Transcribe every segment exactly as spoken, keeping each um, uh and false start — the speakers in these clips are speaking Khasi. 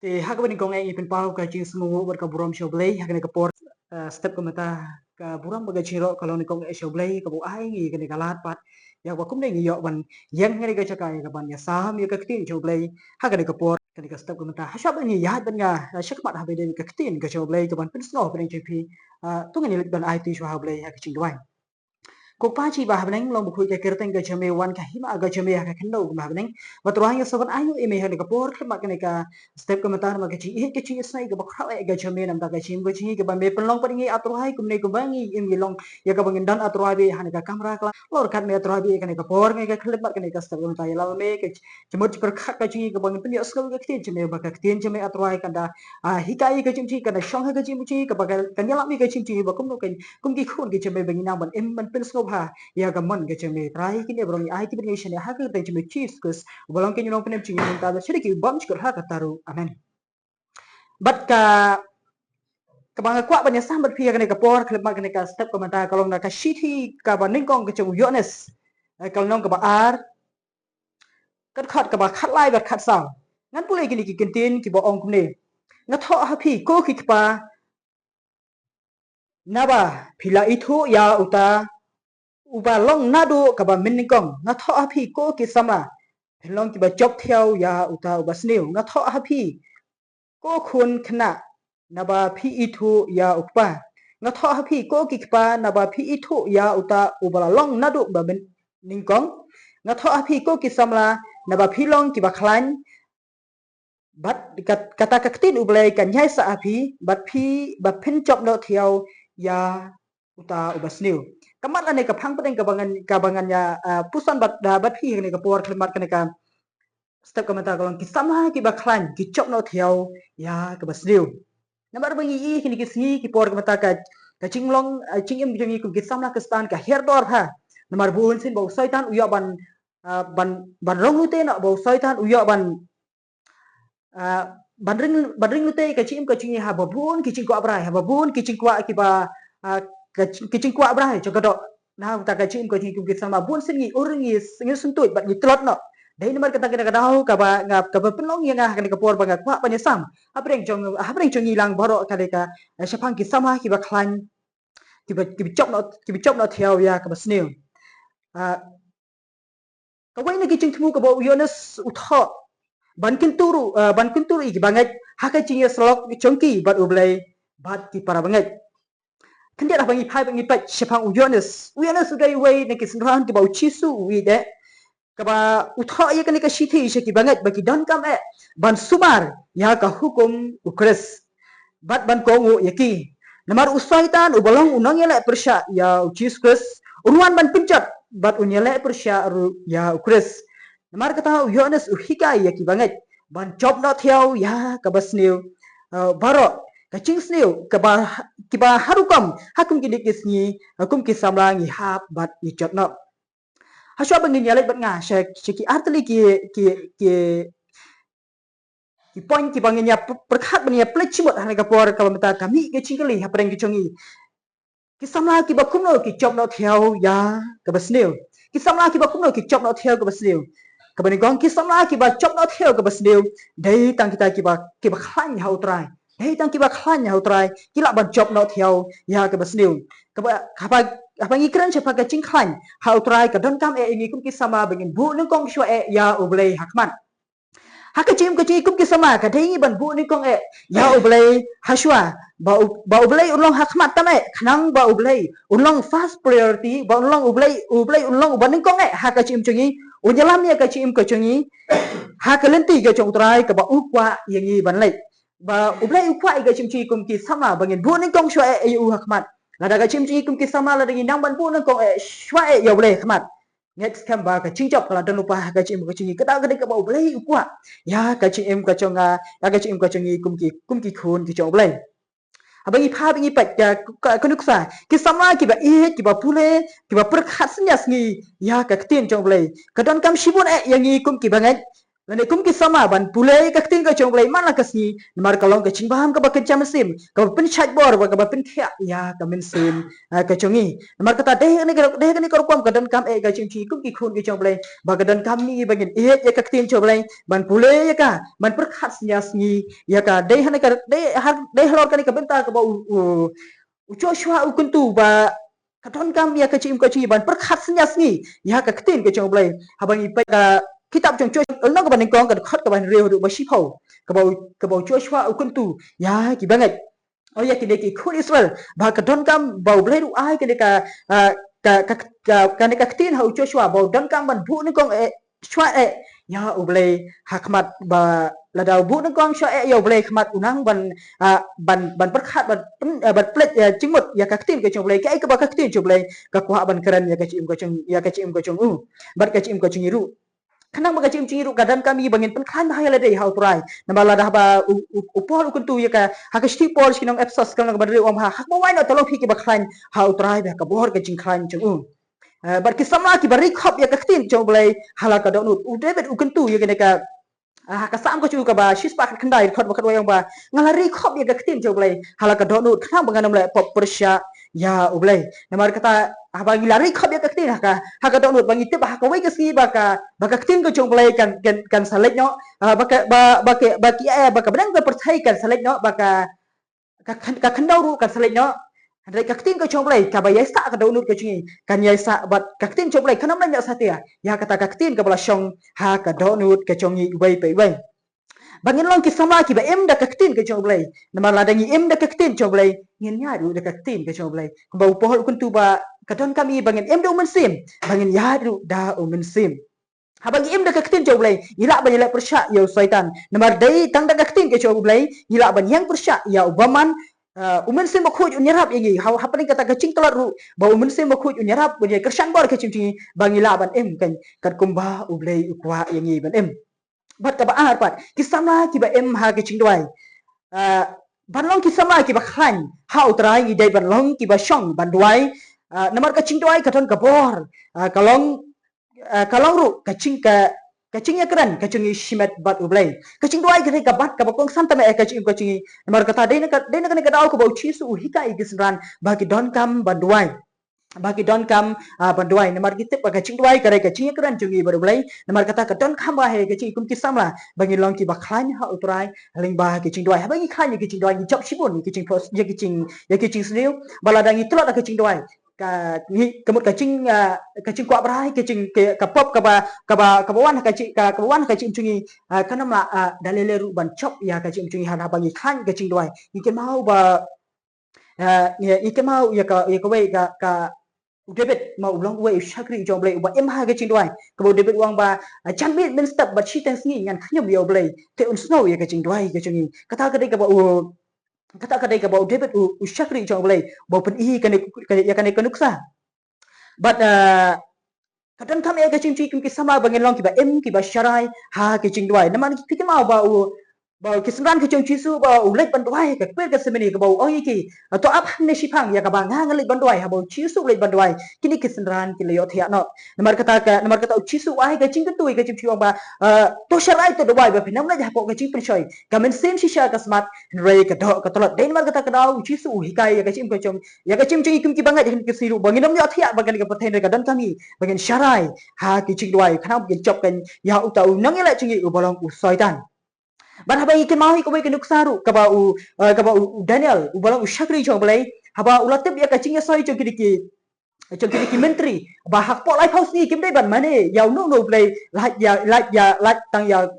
Te ha kaba nyngkong eh ngi pynpaw ka jingsngewnguh bad ka burom sha U Blei ha kane ka por. Eh, step ka mynta ka burom bad ka jingïaroh ka long nyngkong eh sha U Blei kaba u ai ngi kane ka lad pat ïa kaba kumne ngi ïoh ban ïeng ha kane ka jaka ïa kaban ïasam ïa ka ktien jong U Blei ha kane ka por. Kane ka step ka mynta ha shwa ba ngi ïaid ban nga, eh, sha khmat ha ba ïadei ka ktien ka jong U Blei kaban pynsngew pdeng jong phi. Ah, to ngin ïa leit ban aiti shuwa ha U Blei ha ka jingduwai. Ko Pa jong ngi ba ha bneng, long bakhuid ka kyrteng ka jong me, wan ka hima ka jong me ha ka khyndew kumba ha bneng. Bad Trai, ngi sngewbha ban ainguh ïa me ha kane ka por khlem bad kane ka step ka mynta namar ka jingïeit ka jingïeit sngew kaba khraw eh ka jong me namar ka jingim ka jong ngi kaba me pynlong pat ïa ngi, ah Trai, kumne kumba ngi im ngi long ïa kaba ngin don, ah Trai, bad ha kane ka kamra kla lor kat me, ah Trai, bad ha kane ka por kane ka khlem bad kane ka step ka mynta ïa lade me ka jingmut jingpyrkhat ka jong ngi kaba ngin pynïohsngew ka ktien jong me, ba ka ktien jong me, ah Trai, kan da, ah, hikai ka jingim jong ngi, kan da shong ha ka jingim jong ngi, kaba kan ïalam ïa ka jingim jong ngi ba kumno kan kum ki khun ki jong me ba ngin nang ban im ban pynsngewbha ïa ka mon ka jong me. Trai, kine baroh ngi aiti bad ngi shaniah ha ka kyrteng jong me Jisu Khrist uba long ka jingïarap pynban jong ngi mynta bad shaduh ki bymjukut ha ka taru. Amen. Bad ka kaba nga kwah ban ïasam bad phi ha kane ka por khlem bad kane ka step ka mynta ka long na ka shithi kaba nyngkong ka jong u Ïoannis, eh, ka lynnong kaba ar, ka dkhot kaba khatlai bad khatsaw. Ngan pule kine ki kyntien kiba ong kumne. Nga thoh ha phi ko ki kpa, naba phi la ithuh ïa uta uba long naduh kaba mynnyngkong. Nga thoh ha phi ko ki samla, phin long kiba jop thiaw ïa uta uba sniew. Nga thoh ha phi ko khun khynnah, naba phi ithuh ïa u Kpa. Nga thoh ha phi ko ki kpa, naba phi ithuh ïa uta uba la long naduh ba mynnyngkong. Nga thoh ha phi ko ki samla, naba phi long kiba khlaiñ. Bad kat-, kata ka ktien U Blei kan ïaisah ha phi, bad phi, ba phin jop noh thiaw ïa uta uba sniew. Ka mat lane ka phang pdeng kaba ngan, kaba ngan ïa, ah, puson bad, ah, bad phi ha kane ka por khlem bad kane ka step ka mynta ka long ki samla kiba khlaiñ ki jop noh thiaw ïa kaba sniew. Namar ba ngi ïohi kine ki sngi ki por ka mynta ka, ka jinglong, ah, jingim jong ngi kum ki samla Khristan ka hiar dor bha. Namar bun sien ba u Soitan u ïoh ban, ah, ban, ban rong lute noh, ba u Soitan u ïoh ban, ah, ban ring, ban ring lute ka jingim ka jong ngi ha ba bun ki jingkwah brai, ha ba bun ki jingkwah kiba, ah, ka jing-, ki jingkwah brai jong ka doh. Na kata ka jingim ka jong ngi kum ki samla bun sien ngi ur ngi s-, ngi syntuid bad ngi tlot noh. Dei namar kata ka daw kaba nga, kaba pynlong ïa nga ha kane ka por ba nga kwah ban ïasam hapdeng jong, hapdeng jong ngi lang baroh ka dei ka, eh, shaphang ki samla kiba khlaiñ kiba, kiba jop noh, kiba jop noh thiaw ïa kaba sniew. Ah, kawei na ki jingthmu kaba u Ïoannis u thoh ban kyntu ruh, eh, ban kyntu ruh ïa ki bangeit ha ka jingïasyllok jong ki bad U Blei bad ki para bangeit. Khyndiat haba ngi phai ba ngi peit shaphang u Ïoannis. U Ïoannis u dei uwei na ki synran kiba u Jisu u ïeit eh, kaba u thoh ïa kane ka shithi sha ki bangeit ba ki donkam eh ban sumar ïa ka hukum u Khrist bad ban kohnguh ïa ki. Namar u Soitan uba long u nongïaleh pyrshah ïa u Jisu Khrist un wan ban pynjot bad un ïaleh pyrshah ruh ïa u Khrist. Namar kata u Ïoannis u hikai ïa ki bangeit ban jop noh thiaw ïa kaba sniew, eh, baroh ka jingsniew kaba, kiba ha rukom ha kum kine ki sngi, ha kum ki samla ngi hap bad ngi jot noh. Hashwa ba ngin ïa leit bad nga sha, sha ki artylli ki, ki, ki, ki point kiba ngin ïa py-, pyrkhat ban ïa pynleit shimut ha kane ka por kaba mynta ka mih ka jingkylli hapdeng ki jong ngi. Ki samla kiba kumno ki jop noh thiaw ïa kaba sniew. Ki samla kiba kumno ki jop noh thiaw kaba sniew. Kaba nyngkong ki samla kiba jop noh thiaw kaba sniew dei tang kita kiba, kiba khlaiñ ha u Trai. Dei tang kiba khlaiñ ha u Trai ki lah ban jop noh thiaw ïa kaba sniew. Kaba, haba, haba ngi kren shaphang ka jingkhlaiñ ha u Trai ka donkam eh ïa ngi kum ki samla ba ngin buh nyngkong shuwa eh ïa U Blei ha khmat. Ha ka jingim ka jong ngi kum ki samla ka dei ngi ban buh nyngkong eh ïa U Blei hashwa ba U, ba U Blei un long ha khmat tam eh, khnang ba U Blei un long first priority, ba un long U Blei, U Blei un long uba nyngkong eh ha ka jingim jong ngi. Un ïalam ïa ka jingim ka jong ngi ha ka lynti ka jong u Trai kaba u kwah ïa ngi ban leit. Ba U Blei u kwah ïa ka jingim jong ngi kum ki samla ba ngin buh nyngkong shuwa eh ïa u ha khmat. Lada ka jingim jong ngi kum ki samla lada ngi nang ban buh nyngkong eh shuwa eh ïa U Blei ha khmat, ngeit skhem ba ka jingjop ka la don lypa ha ka jingim ka jong ngi. Ka daw ka dei kaba U Blei u kwah ïa ka jingim ka jong nga, ïa ka jingim ka jong ngi kum ki, kum ki khun ki jong U Blei. Haba ngi phai ba ngi peit ka, ka, ka nuksa ki samla kiba ïeit, kiba pule, kiba pyrkhat synñia sngi ïa ka ktien jong U Blei, ka donkam shibun eh ïa ngi kum ki bangeit lane kum ki samla ban pule ïa ka ktien ka jong U Blei man la ka sngi, namar ka long ka jingbam kaba kynja mynsiem, kaba pynshait bor bad kaba pynkhiah ïa ka mynsiem, ah, ka jong ngi. Namar kata dei ha kane ka, dei ha kane ka rukom ka donkam eh ka jingim jong ngi kum ki khun ki jong U Blei, ba ka donkam ïa ngi ba ngin ïeit ïa ka ktien jong U Blei, ban pule ïa ka, ban pyrkhat synñia sngi ïa ka, dei ha kane ka, dei ha, dei halor kane ka bynta kaba u, u, u Joshua u kyntu ba ka donkam ïa ka jingim ka jong ngi ban pyrkhat synñia sngi ïa ka ktien ka jong U Blei. Haba ngi peit ka kitab jong Joshua lynnong kaba nyngkong, ka dkhot kaba hynriew haduh ba shiphew, kaba u, kaba u Joshua u kyntu ïa ki bangeit, oh, ïa kine ki khun Israel, ba ka donkam ba U Blei ruh ai kane ka, ah, ka, ka, ka, kane ka ktien ha u Joshua ba u donkam ban buh nyngkong eh, shuwa eh ïa U Blei ha khmat, ba lada u buh nyngkong shuwa eh ïa U Blei ha khmat u nang ban, ah, ban, ban pyrkhat, ban pyn-, ah, ban pynleit, ah, jingmut ïa ka ktien ka jong U Blei, kaei kaba ka ktien jong U Blei ka kwah ban kren ïa ka jingim ka jong, ïa ka jingim ka jong u bad ka jingim ka jong ngi ruh. Khnang ba ka jingim jong ngi ruh ka donkam ïa ngi ba ngin pynkhlaiñ bha ïa lade ha U Trai. Namar lada haba u, u, u Paul u kyntu ïa ka, ha ka shithi Paul sha ki nong Ephesos ka lynnong kaba hynriew u ong ba ha kaba wai noh to long phi kiba khlaiñ ha U Trai bad ka bor ka jingkhlaiñ jong u. Eh, bad ki samla kiba ri khop ïa ka ktien jong U Blei ha la ka dohnud. U David u kyntu ïa kane ka, ah, ha ka Salm ka jong u kaba shispah khatkhyndai, dkhot ba khatwei u ong ba, nga la ri khop ïa ka ktien jong U Blei ha la ka dohnud, khnang ba ngan ym leh pop pyrshah ïa U Blei. Namar kata haba ngi la ri khop ïa ka ktien ha ka, ha ka dohnud, ba ngi tip ba ha kawei ka sngi ba ka, ba ka ktien ka jong U Blei kan, kan, kan sa leit noh, ah, ba ka, ba, ba ka, ba ki, eh, ba ka bneng ka pyrthei kan sa leit noh, ba ka, ka khyn-, ka khyndew ruh kan sa leit noh. Hynrei ka ktien ka jong U Blei kaba ïaisah ha ka dohnud ka jong ngi kan ïaisah bad ka ktien jong U Blei, kan ym leit noh satia ïa kata ka ktien kaba la shong ha ka dohnud ka jong ngi iwei pa iwei. Ba ngin long ki samla kiba im da ka ktien ka jong U Blei. Namar lada ngi im da ka ktien jong U Blei, ngin ïaid ruh da ka ktien ka jong U Blei. Kumba u Paul u kyntu ba ka donkam ïa ngi ba ngin im da U Mynsiem, ba ngin ïaid ruh da U Mynsiem. Haba ngi im da ka ktien jong U Blei, ngi lah ban ïaleh pyrshah ïa u Soitan. Namar dei tang da ka ktien ka jong U Blei ngi lah ban ïeng pyrshah ïa u bymman. Ah, U Mynsiem Bakhuid un ïarap ïa ngi. Ha, hapdeng kata ka jingtlot ruh, ba U Mynsiem Bakhuid un ïarap, un ïakyrshan bor ka jingim jong ngi, ba ngi lah ban im kan, katkum ba U Blei u kwah ïa ngi ban im. Bad kaba ar pat, ki samla kiba im ha ka jingduwai. Ah, ban long ki samla kiba khlaiñ ha U Trai ngi dei ban long kiba shong ban duwai. Ah, namar ka jingduwai ka don ka bor. Ah, ka long, ah, ka long ruh ka jing, ka, ka jingïakren ka jong ngi shimet bad U Blei. Ka jingduwai ka dei ka bat kaba kongsan tam eh ka jingim ka jong ngi. Namar kata dei na ka, dei na kane ka daw kaba u Jisu u hikai ïa ki synran ba ki donkam ban duwai. Ba ki donkam, ah, ban duwai. Namar ki tip ba ka jingduwai ka dei ka jingïakren jong ngi bad U Blei. Namar kata ka donkam ba ha ka jingim kum ki samla ba ngin long kiba khlaiñ ha U Trai lyngba ka jingduwai. Haba ngi khlaiñ ïa ka jingduwai ngi jop shibun ïa ka jingpos, ïa ka jing, ïa ka jingsniew. Ba lada ngi tlot ha ka jingduwai, ka, ngi, ka mut ka jing, ah, ka jingkwah brai, ka jing, ka, ka pop kaba, kaba, kaba wan ha ka jing, ka, kaba wan ha ka jingim jong ngi, ah, kan ym lah, ah, da lei lei ruh ban jop ïa ka jingim jong ngi haba ngi khlaiñ ka jingduwai. Ngi kynmaw ba, ah, ngi, ngi kynmaw ïa ka, ïa kawei ka, ka, u David ma u long uwei u shakri jong U Blei uba im ha ka jingduwai. Kaba u David u ong ba, ah, janmiet mynstep bad shiteng sngi ngan khñium ïa U Blei, te un sngew ïa ka jingduwai ka jong ngi. Kata ka dei kaba u, kata ka dei kaba u David u, u shakri jong U Blei, ba u pyni kane, kane, ïa kane ka nuksa. Bad, ah, ka donkam eh ka jingim jong ngi kum ki samla ba ngin long kiba im, kiba sharai ha ka jingduwai. Namar ngi, phi kynmaw ba u, ba ki synran ka jong u Jisu ba u leit ban duwai ha ka kper Gethsemane, kaba u ong ïa ki, to ap hangne shiphang, ïa kaba nga ngan leit ban duwai. Haba u Jisu u leit ban duwai, kine ki synran ki la ïohthiah noh. Namar kata ka, namar kata u Jisu u ai ka jingkyntu ïa ka jingim jong ngi u ong ba, ah, to sharai, to duwai ba phin ym leit hapoh ka jingpynshoi. Ka mynsiem shisha ka smat, hynrei ka doh ka tlot. Dei namar kata ka daw u Jisu u hikai ïa ka jingim ka jong, ïa ka jingim jong ngi kum ki bangeit ha kane ka sngi ruh ba ngin ym ïohthiah ba kane ka pyrthei, hynrei ka donkam ïa ngi ba ngin sharai ha ki jingduwai, khnang ba ngin jop kan ïa uta u nongïaleh jong ngi uba long u Soitan. Bad haba ngi kynmaw ïa kawei ka nuksa ruh kaba u, eh, kaba u, u Daniel uba long u shakri jong U Blei, haba u la tip ïa ka jingïasoi jong kine ki, jong kine ki myntri, ba hapoh laiphew sngi kim dei ban mane ïa uno uno u blei, lait ïa, lait ïa, lait tang ïa,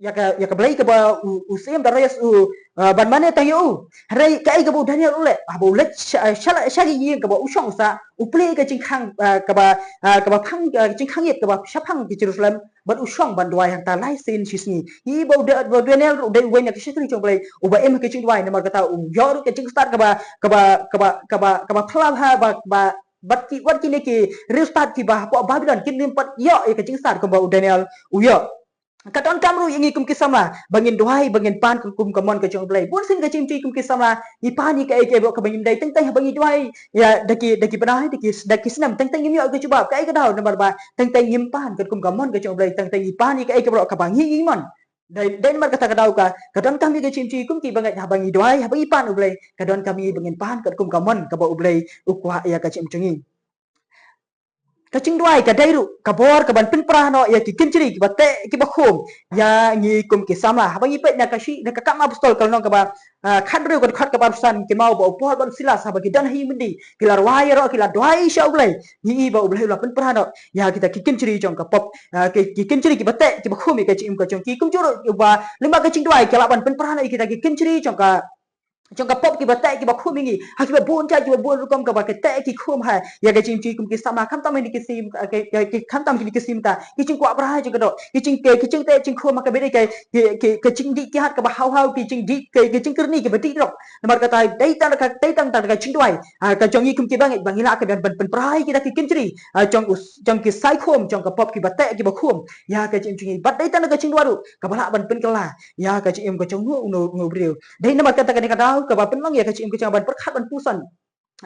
ïa ka, ïa ka blei kaba u, u Syiem Darius u, uh, ban mane tang ïa u. Hynrei kaei kaba u Daniel u leh? Haba u leit sha, sha, sha ka ïing kaba u shong u sah, u plie ka jingkhang, uh, kaba, uh, kaba phang, uh, jingkhang ïit kaba shaphang ki Jerusalem, bad u shong ban duwai hangta lai sien shi sngi. Ïa ba u Da-, ba u Daniel ruh u dei uwei na ki shakri jong U Blei uba im ha ka jingduwai, namar kata u ïoh ruh ka jingstad kaba, kaba, kaba, kaba, kaba phylla bha ba, ba, bad ki, wat kine ki riewstad kiba hapoh Babilon kin ym pat ïoh ïa ka jingstad kumba u Daniel u ïoh. Ka donkam ruh ïa ngi kum ki samla ba ngin duwai, ba ngin pan katkum ka mon ka jong U Blei. Bun sien ka jingim jong ngi kum ki samla ngi pan ïa kaei kaei baroh kaba ngim dei, teng teng haba ngi duwai ïa da ki, da ki bnai, da ki, da ki snem, teng teng ngim ïoh ka jubab. Kaei ka daw? Namar ba teng teng ngim pan katkum ka mon ka jong U Blei, teng teng ngi pan ïa kaei kaei baroh kaba ngi, ngi mon. Dei, dei namar kata ka daw ka, ka donkam ïa ka jingim jong ngi kum ki bangeit, haba ngi duwai, haba ngi pan U Blei, ka donkam ïa ngi ba ngin pan katkum ka mon kaba U Blei u kwah ïa ka jingim jong ngi. Ka jingduwai ka dei ruh ka bor kaban pynpra noh ïa ki kynjri kiba teh kiba khum ïa ngi kum ki samla. Haba ngi peit na ka shi, na ka Kam Apostol ka lynnong kaba, ah, khathynriew, ka dkhot kaba arphew san, ki ong ba u Paul bad u Silas haba ki don ha ïing byndi, ki la rwai ïaroh, ki la duwai sha U Blei. Ngi i ba U Blei u la pynpra noh ïa kita ki kynjri jong ka pop, ah, ki, ki kynjri kiba teh kiba khum ïa ka jingim ka jong ki. Kumjuh ruh ba lyngba ka jingduwai ki lah ban pynpra noh ïa kita ki kynjri jong ka, jong ka pop kiba teh kiba khum ïa ngi ha kiba bun jait, kiba bun rukom, kaba ki teh ki khum ha ïa ka jingim jong ngi kum ki samla, khamtam ha kine ki sngi mynta, ki, ki, ki, khamtam ha kine ki sngi mynta, ki jingkwah brai jong ka doh, ki jing, ki, ki jingteh jingkhum ha kaba dei ka, ki, ki, ka jingdih kiad kaba haw haw, ki jingdih, ki, ki jingkyrni kiba dih drok. Namar kata dei tang da ka, dei tang, tang da ka jingduwai, ah, ka jong ngi kum ki bangeit ba ngi lah ka ban, ban pynpra ïa kita ki kynjri, ah, jong u, jong ki sai khum jong ka pop kiba teh kiba khum ïa ka jingim jong ngi. Bad dei tang da ka jingduwai ruh kaba lah ban pynkylla ïa ka jingim ka jong uno uno u briew. Dei namar kata kane ka daw kaba pynlong ïa ka jingim ka jong ngi ban pyrkhat ban puson.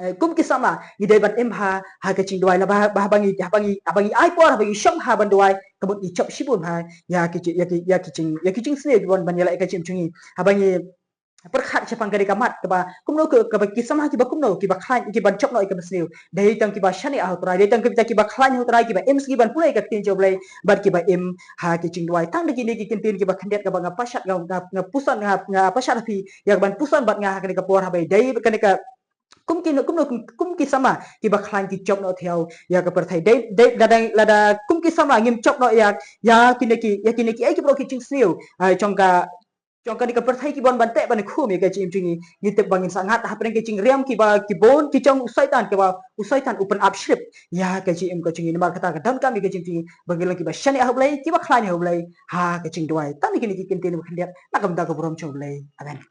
Eh, kum ki samla ngi dei ban im ha, ha ka jingduwai, la ba, ba, haba ngi, haba ngi, haba ngi ai por, haba ngi shong ha ban duwai, ka mut ngi jop shibun ha ïa ki ji-, ïa ki, ïa ki jing, ïa ki jingsniew kiban ban ïaleh ïa ka jingim jong ngi. Haba ngi pyrkhat shaphang kane ka mat kaba kumno, ka, kaba ki samla kiba kumno kiba khlaiñ kiban jop noh ïa ka mynsniew. Dei tang kiba shaniah ha U Trai, dei tang kita kiba khlaiñ ha U Trai, kiba im sngi ban pule ïa ka ktien jong U Blei bad kiba im ha ki jingduwai. Tang da kine ki kyntien kiba khyndiat kaba nga pashat, nga, nga, nga puson, nga, nga pashat ha phi ïa kaban puson bad nga ha kane ka por, haba dei kane ka, kum ki, kumno, kum, kum ki samla kiba khlaiñ ki jop noh thiaw ïa ka pyrthei. Dei, dei, lada, lada kum ki samla ngim jop noh ïa, ïa kine ki, ïa kine kiei ki baroh ki jingsniew, ah, jong ka, jong kane ka pyrthei kiban, ban teh ban khum ïa ka jingim jong ngi, ngi tip ba ngin sa ngat hapdeng ki jingriam kiba, ki bun ki jong u Soitan, kiba u Soitan u pynap shlip ïa ka jingim ka jong ngi. Namar kata ka donkam ïa ka jingim jong ngi ba ngin long kiba shaniah ha U Blei, kiba khlaiñ ha U Blei ha ka jingduwai. Tang da kine ki kyntien ba khyndiat, na ka bynta ka burom jong U Blei. Amen.